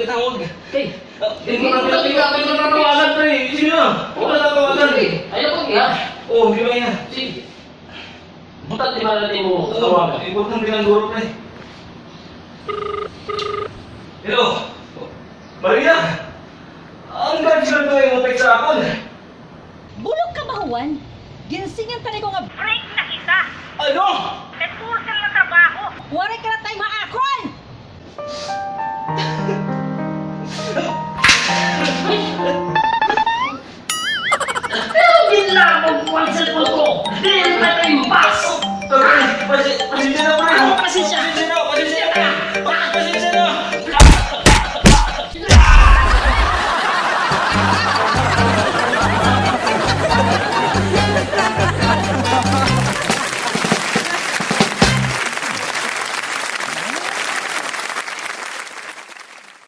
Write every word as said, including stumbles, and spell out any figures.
Tawag. Hey. Ah, importante na, importante na tawagan, pre. Sige na. Wala na tawagan. Sige. Ayaw ko niya. Oo, di ba yan? Sige. Importante ba natin mo tawagan? Importante na guro, pre. Hello. Maria. Ang ganda sila doon yung text sa akon. Bulog ka ba, Juan? Ginsingan ka na ko nga break na kita. Ano? Kay puro sila trabaho. Waray ka na time ha akon!